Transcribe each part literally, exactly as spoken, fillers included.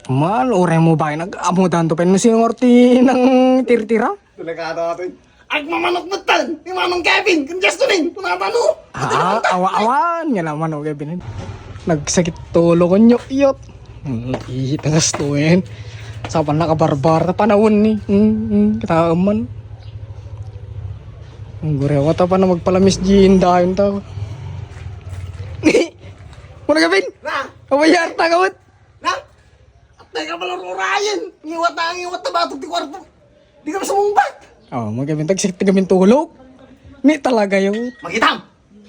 Mal, uray mo ba, nag-amudan to, pero singor ti nang tirtira? Delikado ato. Agmamanok metten ni Manong Kevin, ken Justin, kunata no? Ah, awa, awan, nga naman, o Kevin. Nagsakit tulo ko nyo, iyot. Hmm, ihit ang gasto yan. Sa pa nakabarbar, panahon ni. Hmm, hmm, kita man. Ang gurewa ta pa na magpalamis di indayon ta. Muna, Kevin? Na? Abayar, tagawat. Na? At teka pala, Rurayan. Ngiwat na, ngiwat na batok ti kwarto. Di kami sumungbat. Oh, magabintag si tigamin tulog. Ni talaga yung Magitam.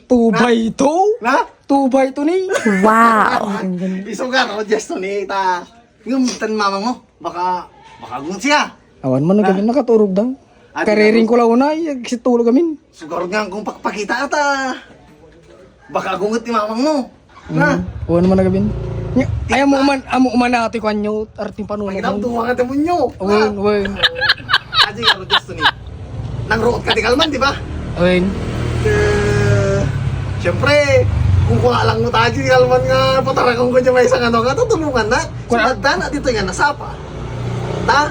Two by two? Na? Two by two ni. Wow. Isugar, o, Justin, ta. Yung tan mamang mo, baka, baka gun siya. Awan man, Na? Gabi nakaturog daw. Ah, di Kariring na. Ko lang una, ay, si tulog amin. Sugar nga kung pakpakita ata. Baka gunget ni mamang mo. Na? Mm. Uwan man nagabin. Nya, ay, amo man, amo man ati kuan nyo, arting panunod Ay, mo. Nagdamduwa nga demonyo. Uwan, Na? Uwan. Adi, ano, Justin, eh. Nang root ka, di kalman, di ba? Uwan. Eh, siyempre, kung kuha lang mo tayo, di kalman nga, patarakong ko dyan may isang ano nga, tutulungan na. Kuha- Sumagda na dito nga, nasapa. Ta?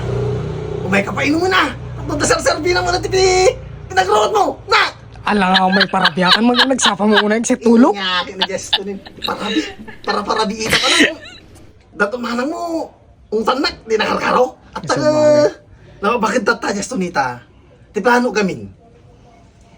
Umay ka pa inuman na. At magdasar-sarbi na mo na, tipi. Pinag-root mo. Na! Ala nga, may parabiatan mo, nagsapa mo una, yung sa tulog. Nga, akin na Justin, eh. Parabi, para-parabi ita ka lang. Dato manang mo, ungtan nak, di nakarkaro. At Ay, saka, sabagay. Na, bakit data, Justin, ita? Ti plano gamin.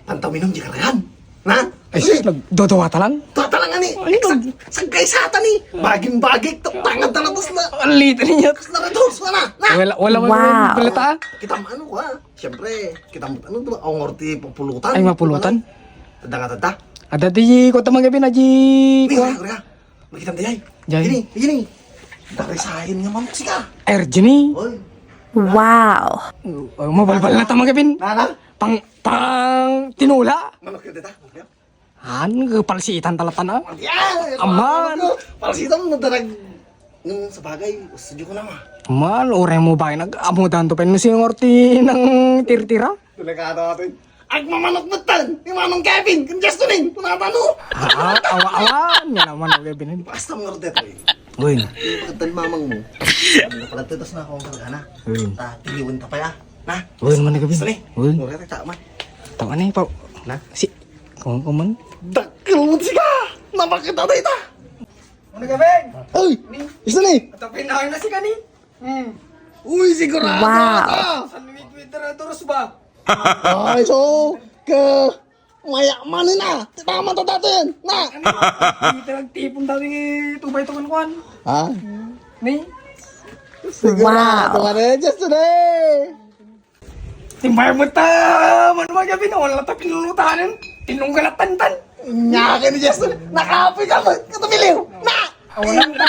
Pantaw minum di karayan. Na? Ay, sus, nagdodowa ta lang? Dowa ta lang, ani. Ay, Sag-, nag- sagkay sa ata ni. Baging-bagik, tangad na lang, tas na. Ang late niya. Tas na rin, dos, wala. Na? Wala, wala man Wow. Balita. Kita maano ko, ha? Siyempre, kita mo, ano, diba? Ang orti, papulutan. Ay, mapulutan? Tanda nga, tanda. Ada di, kota man gabi na di, Ni, kwa. Ria, ria. Makita mo, Jay? Jay. Ini, ini. Darisahin nga manok sika. Ergini. Oy. Wow. Oh, mabalbal na ta man gabi. Nana? Pang, pang, tinula. Manok yun, tita. Han, palsitan talatan, ah. Yan! Aman. Palsitan mo, darag. Nung sa bagay, gusto ko naman. Aman, uray mo ba, nag-amudan to, pero singor ti nang tirtira? Delikado ato. Agmamanok metten ni Manong Kevin, ken Justin, kunata no? Ah, awa, awan, nga naman, o Kevin. Basta mo order, eh. Uy. Pagkatan mamang mo. Ano pala, tetas na akong kargana. Uy. Ta, tiliwan ta pa ya. Na? Uy, man, Kevin. Gusto ni? Uy. Mura ta, tama. Tama ni, pa. Na? Si, kung, kung man. Dakkel mo, siga! Napakita na ita! Ano, Kevin? Uy! Ni? Gusto ni? Atapin na kayo na si Kani. Hmm. Uy, sigurado Wow. Ata! San Miguel Pedro Torres ba? Ay, so, ka, maya, mano na? Tama to dati yan, na? Ano? Dito nagtipon dati, tubay to kan kuan. Ha? Ni? Sigurado Wow. Ka na yan, just today. Timbay mo ta, man, man, gabi na, wala ta pinulutanan. Tinunggal at tantan. Nga ka ni Justin, nakapoy ka mo, katapiliw, na! Wala ta.